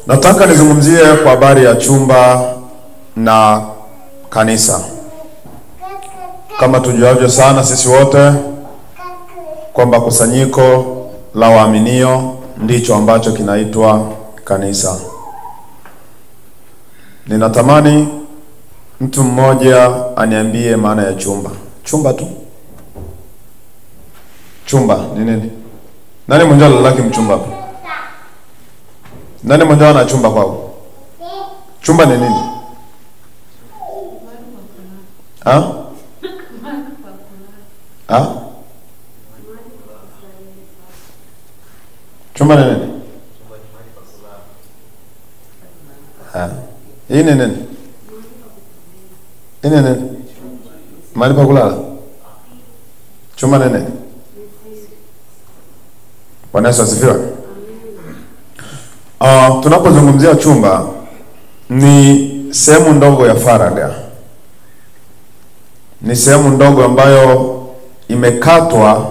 Nataka nizungumzie kwa habari ya chumba na kanisa. Kama tujuavyo sana sisi wote kwamba kusanyiko la waaminio ndicho ambacho kinaitwa kanisa. Ninatamani mtu mmoja aniambie maana ya chumba. Chumba tu. Chumba ni nini? Nani mmoja alalaki mchumba hapa? Nani mmoja ana chumba kwao? Chumba ni nini? Ha? Ha? Chumba ni nini? Ha? Hii ni nini? Hii ni nini? Mahali pa kulala? Chumba ni nini? Bwana Yesu asifiwe. Tunapozungumzia chumba ni sehemu ndogo ya faragha. Ni sehemu ndogo ambayo imekatwa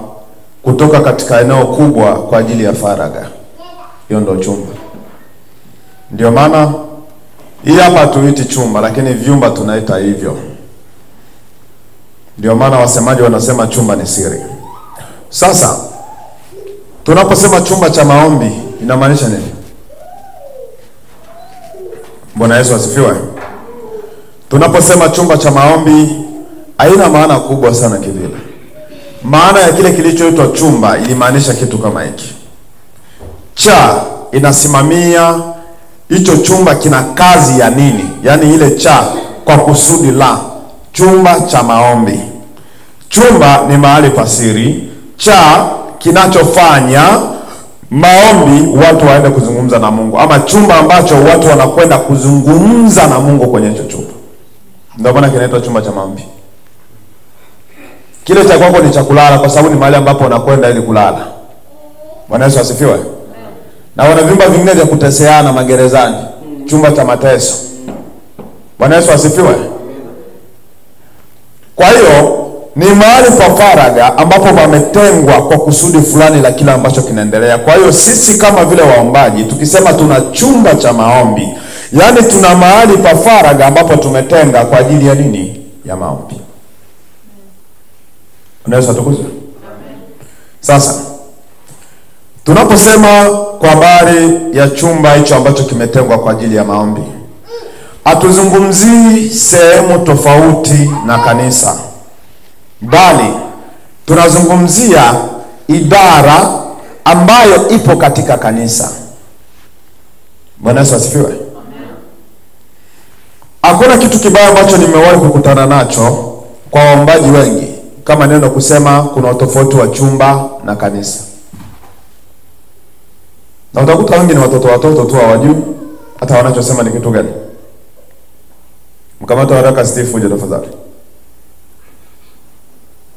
kutoka katika eneo kubwa kwa ajili ya faragha. Hiyo ndio chumba. Ndio maana hii hapa tuiti chumba, lakini vyumba tunaita hivyo. Ndio maana wasemaji wanasema chumba ni siri. Sasa tunaposema chumba cha maombi inamaanisha nini? Bwana Yesu asifiwe. Tunaposema chumba cha maombi haina maana kubwa sana kivile. Maana ya kile kilichoitwa chumba ilimaanisha kitu kama hiki. Cha inasimamia hicho chumba kina kazi ya nini? Yaani ile cha kwa kusudi la chumba cha maombi. Chumba ni mahali pa siri. Cha kinachofanya maombi watu waende kuzungumza na Mungu, ama chumba ambacho watu wanakwenda kuzungumza na Mungu kwenye hicho chumba. Ndio maana kinaitwa chumba cha maombi. Kile cha kwako ni cha kulala, kwa sababu ni mahali ambapo unakwenda ili kulala. Bwana Yesu asifiwe. Na wana vyumba vingine vya kuteseana magerezani, chumba cha mateso. Bwana Yesu asifiwe. Kwa hiyo ni mahali pa faragha ambapo pametengwa kwa kusudi fulani la kila ambacho kinaendelea. Kwa hiyo sisi kama vile waombaji tukisema tuna chumba cha maombi, yaani tuna mahali pa faragha ambapo tumetenga kwa ajili ya nini? Ya maombi. Unaweza tukuze? Sasa tunaposema kwa habari ya chumba hicho ambacho kimetengwa kwa ajili ya maombi, hatuzungumzii sehemu tofauti na kanisa, bali tunazungumzia idara ambayo ipo katika kanisa. Bwana Yesu asifiwe. Hakuna kitu kibaya ambacho nimewahi kukutana nacho kwa waombaji wengi kama neno kusema kuna utofauti wa chumba na kanisa. Na utakuta wengi ni watoto tu hawajui hata wanachosema ni kitu gani. Mkamata haraka Steve uje tafadhali.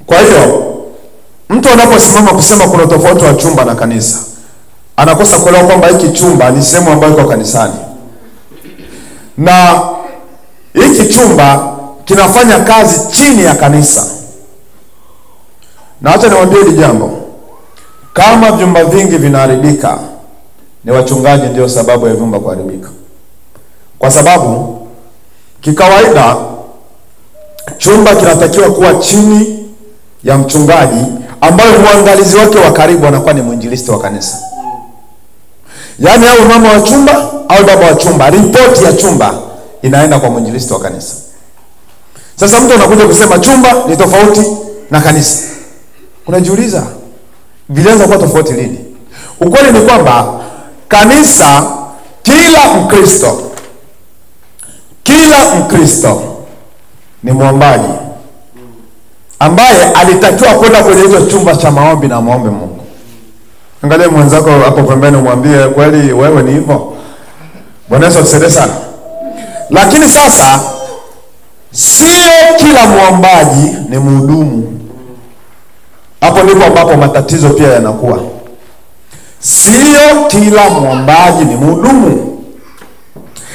Kwa hiyo mtu anaposimama kusema kuna tofauti wa chumba na kanisa, anakosa kuelewa kwamba hiki chumba ni sehemu ambayo iko kanisani, na hiki chumba kinafanya kazi chini ya kanisa. Na acha niwaambie hili jambo, kama vyumba vingi vinaharibika, ni wachungaji ndio sababu ya vyumba kuharibika. Kwa sababu kikawaida chumba kinatakiwa kuwa chini ya mchungaji ambaye muangalizi wake wa karibu anakuwa ni mwinjilisti wa kanisa. Yaani au mama wa chumba au baba wa chumba, ripoti ya chumba inaenda kwa mwinjilisti wa kanisa. Sasa mtu anakuja kusema chumba ni tofauti na kanisa. Unajiuliza, vilianza kuwa tofauti lini? Ukweli ni kwamba kanisa, kila Mkristo ni mwombaji ambaye alitakiwa kwenda kwenye hicho chumba cha maombi na muombe Mungu. Angalia mwenzako hapo pembeni umwambie kweli wewe ni hivyo. Bwana Yesu atusaidie sana. Lakini sasa sio kila mwombaji ni mhudumu. Hapo ndipo ambapo matatizo pia yanakuwa. Sio kila mwombaji ni mhudumu,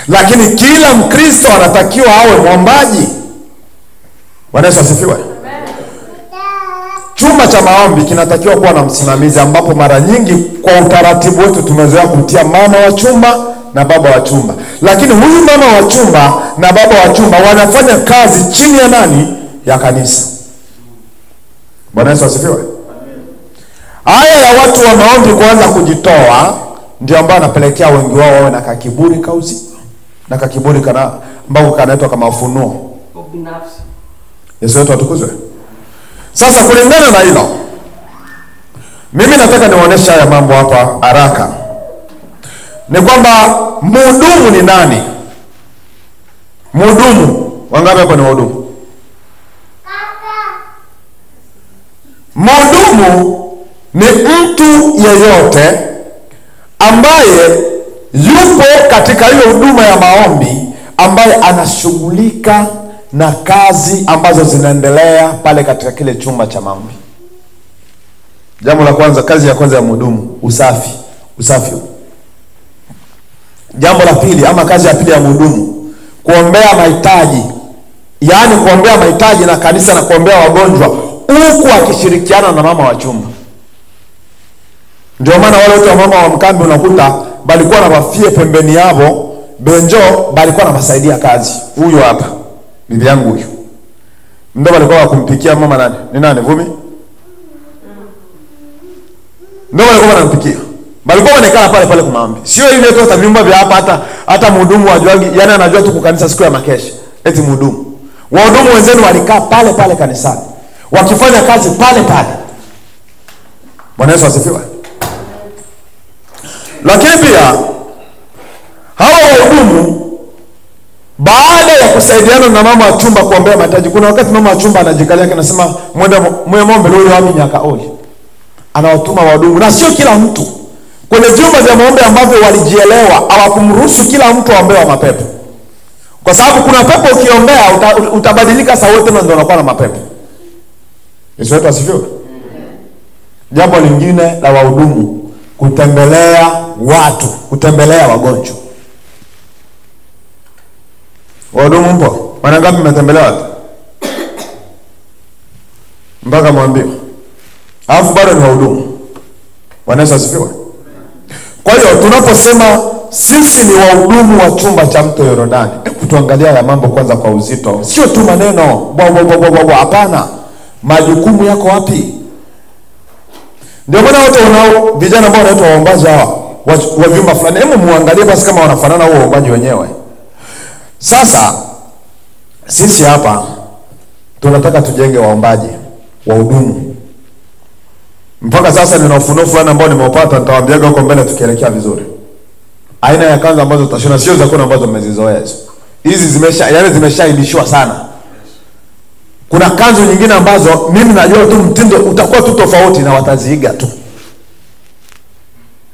lakini kila Mkristo anatakiwa awe mwombaji. Bwana Yesu asifiwe. Chumba cha maombi kinatakiwa kuwa na msimamizi, ambapo mara nyingi kwa utaratibu wetu tumezoea kutia mama wa chumba na baba wa chumba. Lakini huyu mama wa chumba na baba wa chumba wanafanya kazi chini ya nani? Ya kanisa. Bwana Yesu asifiwe. Haya ya watu wa maombi kuanza kujitoa ndio ambao anapelekea wengi wao wawe na kakiburi kauzi na kakiburi kana ambao kanaitwa kama ufunuo binafsi. Yesu wetu atukuzwe. Sasa kulingana na hilo, mimi nataka niwaoneshe haya mambo hapa haraka. Ni kwamba mhudumu ni nani? Mhudumu, wangapi hapa ni wahudumu? Mhudumu ni mtu yeyote ambaye yupo katika hiyo huduma ya maombi, ambaye anashughulika na kazi ambazo zinaendelea pale katika kile chumba cha maombi. Jambo la kwanza, kazi ya kwanza ya mhudumu, usafi. Usafi. Jambo la pili ama kazi ya pili ya mhudumu, kuombea mahitaji. Yaani kuombea mahitaji na kanisa na kuombea wagonjwa, huku akishirikiana na mama wa chumba. Ndio maana wale wote wa mama wa mkambi unakuta balikuwa na wafie pembeni yao, benjo balikuwa na masaidia kazi. Huyo hapa bibi yangu huyo ndio walikuwa wakumpikia mama nani? Ni nani? Vumi? Ndio walikuwa wanampikia. Balikuwa wanakaa pale pale kumaombi. Sio ile tu hata vyumba vya hapa hata mhudumu ajuagi, yani anajua tu kukanisa siku ya makesha. Eti mhudumu. Wahudumu wenzenu walikaa pale pale kanisani, wakifanya kazi pale pale. Bwana Yesu asifiwe. Lakini pia hawa wahudumu baada ya kusaidiana na mama wa chumba kuombea mahitaji, kuna wakati mama wa chumba anajikalia anasema mwende muombe leo wami nyaka oli. Anawatuma wahudumu, na sio kila mtu. Kwenye vyumba vya maombi ambavyo walijielewa, hawakumruhusu kila mtu aombewe mapepo. Kwa sababu kuna pepo ukiombea utabadilika sawa wote ndio unakuwa na mapepo. Yesu wetu asifiwe. Jambo lingine la wahudumu, kutembelea watu, kutembelea wagonjwa. Wahudumu mpo? Mara ngapi mmetembelea watu? Mpaka mwambiwe. Alafu bado ni wahudumu. Bwana Yesu asifiwe. Kwa hiyo tunaposema sisi ni wahudumu wa chumba cha mto Yordani, hebu tuangalia ya mambo kwanza kwa uzito. Sio tu maneno bwa bwa bwa bwa, hapana. Majukumu yako wapi? Ndio maana wote wanao vijana ambao wanaitwa waombaji hawa wa vyumba fulani, hebu muangalie basi kama wanafanana huo waombaji wenyewe. Sasa sisi hapa tunataka tujenge waombaji, wahudumu. Mpaka sasa nina ufunuo fulani ambao nimeupata, nitawaambiaga huko mbele tukielekea vizuri. Aina ya kanzu ambazo tutashona sio za kuna ambazo mmezizoea hizo. Hizi zimesha, yani zimeshaibishwa sana. Kuna kanzu nyingine ambazo mimi najua tu mtindo utakuwa tu tofauti na wataziiga tu.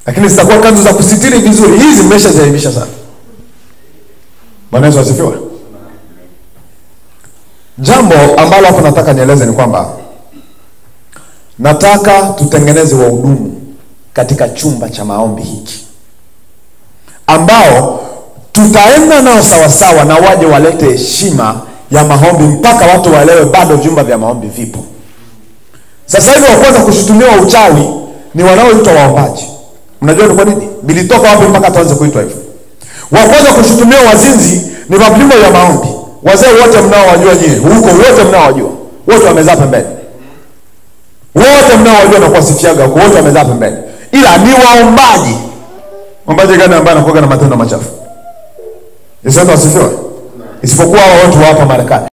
Lakini zitakuwa kanzu za kusitiri vizuri. Hizi zimeshaziaibisha sana. Bwana Yesu asifiwe. Jambo ambalo hapo nataka nieleze ni kwamba nataka tutengeneze wahudumu katika chumba cha maombi hiki, ambao tutaenda nao sawasawa na waje walete heshima ya maombi mpaka watu waelewe bado vyumba vya maombi vipo. Sasa hivi wa kwanza kushutumiwa uchawi ni wanaoitwa waombaji. Mnajua ni kwa nini? Bilitoka wapi mpaka tuanze kuitwa hivyo? Wa kwanza kushutumiwa wazinzi ni vyumba vya maombi. Wazee wote mnaowajua nyinyi, huko wote mnaowajua, wote wamezaa pembeni. Wote mnaowajua na kuwasifiaga huko, wote wamezaa pembeni. Ila ni waombaji. Mwombaji gani ambaye anakuwa na matendo machafu? Yesu asifiwe. Isipokuwa watu hapa Marekani.